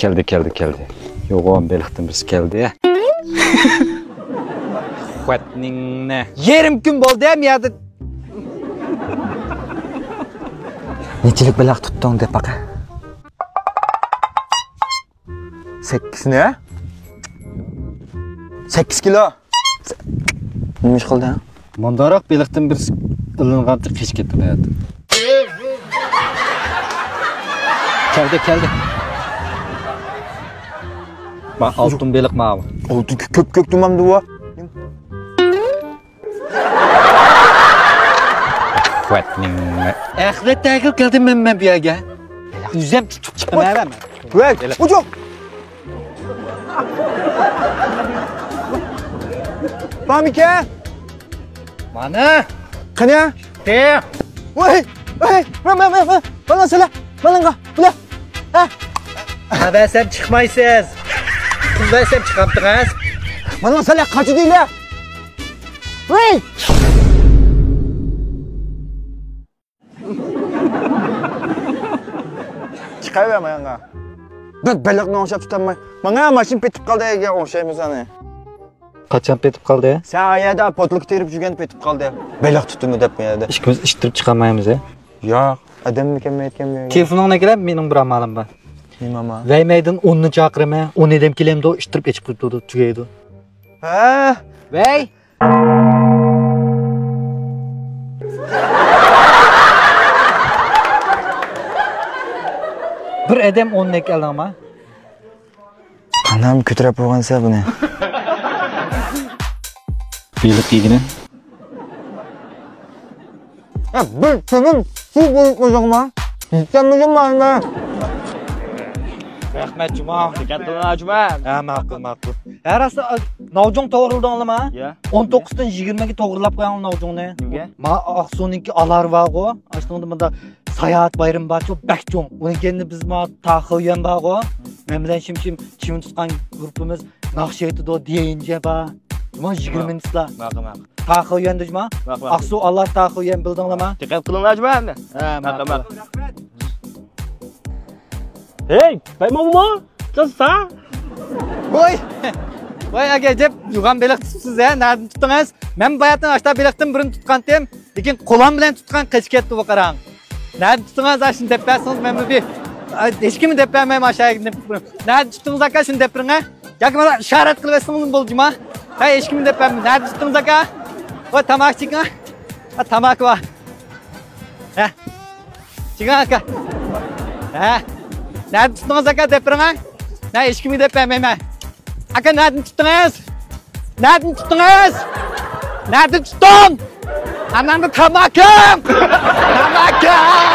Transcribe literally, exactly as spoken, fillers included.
كەلدى، كەلدى، كەلدى. يوغان بېلىقتىن بىرسى كەلدى. خوتنىڭنى. يېرىم كۈن بولدى ھەم يەردە. نېچىلىك بېلىق تۇتتۇڭ دەپ باقە. سەككىز نە؟ سەككىز كىلو. نېمە ئىش قىلدى؟ مۇنداقراق بېلىقتىن بىرسى ئىلىنغانچە قېچىپ كەتتى باياتىن. كەلدى، كەلدى. ما، ئالتۇن بېلىق ماۋۇ. ئالتۇن كۆپ، كۆپ تۇمامدۇ بۇ. ئەخلەت تەگىل كەلدىم مەن، مەن بۇ يەرگە. ئۆزۈم تۇتۇپ چىقىمەن. ۋەي، ئۇجۇق. بارمىكەن؟ مانا. قېنى؟ تېڭ. ۋاي، ۋاي، مانا، مانا، مانا، مانا سىلە، مانا، بۇلە. ھە؟ ھە، بەرسەم چىقمايسىز. پۇل بەرسەم چىقامتىڭىز؟ مانا سىلە، قاچىدىلە. ۋاي! چىقايۋەر مايانغا. بىر بېلىقنى ئوڭشاپ تۇتالماي. ماڭا ماشىنا پېتىپ قالدى دېگەن ئوڭشايمىز ئانى. قاچان پېتىپ قالدى؟ سەن ئا يەردە پوتلۇق تېرىپ يۈرگەن پېتىپ قالدى. بېلىق تۇتىمۇ دەپ بۇ يەردە. ئىككىمىز ئىتتىرىپ چىقالمايمىز ھە؟ ياق، ئادەممۇ كەلمەيدىكەن بۇ يەرگە. تېلېفونۇڭنى ئەكىلە، مېنىڭ بىر ئامالىم بار. نېمە ئامال؟ ۋەي مەيدىن ئوننى چاقىرىمەن، ئون ئادەم كېلەمدۇ، ئىتتىرىپ ئېچىپ قويۇپتۇ، تۈگەيدۇ. ھە؟ ۋەي! بىر ئادەم ئوننى ئەكەلدىڭما؟ قانداق كۆتۈرۈپ بولغانسە بۇنى؟ بېلىق يېگىنى. ھە، بىر تېمىم سۇ بولۇپ قويدۇڭما؟ يېتەلمىدىم مانا. رەھمەت جۇما. دىققەت قىلىڭلار جۇما. ھە، ماقۇل، ماقۇل. ھە، راست، ناۋجۇڭ توغرىلىدىڭلارما؟ يا. ئون توققۇزدىن يىگىرمىگە توغرىلاپ قويۇڭ ناۋجۇڭنى. نېمىگە؟ ما ئاقسۇنىڭكى ئالارى بارغۇ. ئاشۇنىڭدا مۇنداق ساياھەت بايرىمى بارچۇ، بەك چوڭ. ئۇنىڭ كەينىدە بىز ما تاخېيۈەن بارغۇ. مەن بىلەن شىمشىم چىۋىن تۇتقان گۇرۇپپىمىز ناخشا ئېيتىدۇ، دى ئېن جې بار. جۇما يىگىرمە مىنۇتلا. ماقۇل، ماقۇل. تاخېيۈەن دە جۇما. ماقۇل، ماقۇل. ئاقسۇ ئالار تاخېيۈەن بىلدىڭلارما؟ دىققەت قىلىڭلار جۇما ئەمدى. ھە، ماقۇل، ماقۇل. ماقۇل. ھەي، باي مومىمۇ؟ قىز سا؟ ۋاي! ۋاي، ئاكا، ئەجەب يوغان بېلىق تۇتۇپسىز ھە، نەدىن تۇتتىڭىز؟ مەن باياتىن ئاشتا بېلىقتىن بىرنى تۇتقانتىم، لېكىن قولام بىلەن تۇتقان قېچىپ كەتتى بۇ، قاراڭ. نەدىن تۇتتىڭىز؟ ئاشۇنى دەپ بەرسىڭىز، مەنمۇ بىر، ئاي، ھېچكىمنى دەپ بەرمەيمەن ئاشۇ يەرگە. نەدىن تۇتتىڭىز ئاكا؟ شۇنى دەپ بېرىڭە. ياكى مانا ئىشارەت قىلىۋەتسىڭىزمۇ بولدى جۇما. ھەي، ھېچكىمنى دەپ بەرمەيمەن. نەدىن تۇتتىڭىز ئاكا؟ ۋاي، تاماكا چېكىڭە. ھە، تاماكا بار. ھە. چىقىڭ ئاكا. ھە. نەدە تۇتتىڭىز ئاكا، دەپ بېرىڭە. مەن ھېچكىمگە دەپ بەرمەيمەن. ئاكا، نەدىن تۇتتىڭىز؟ نەدىن تۇتتىڭىز؟ نەدىن تۇتتۇڭ؟ ئاناڭدا تاماكام! تاماكام!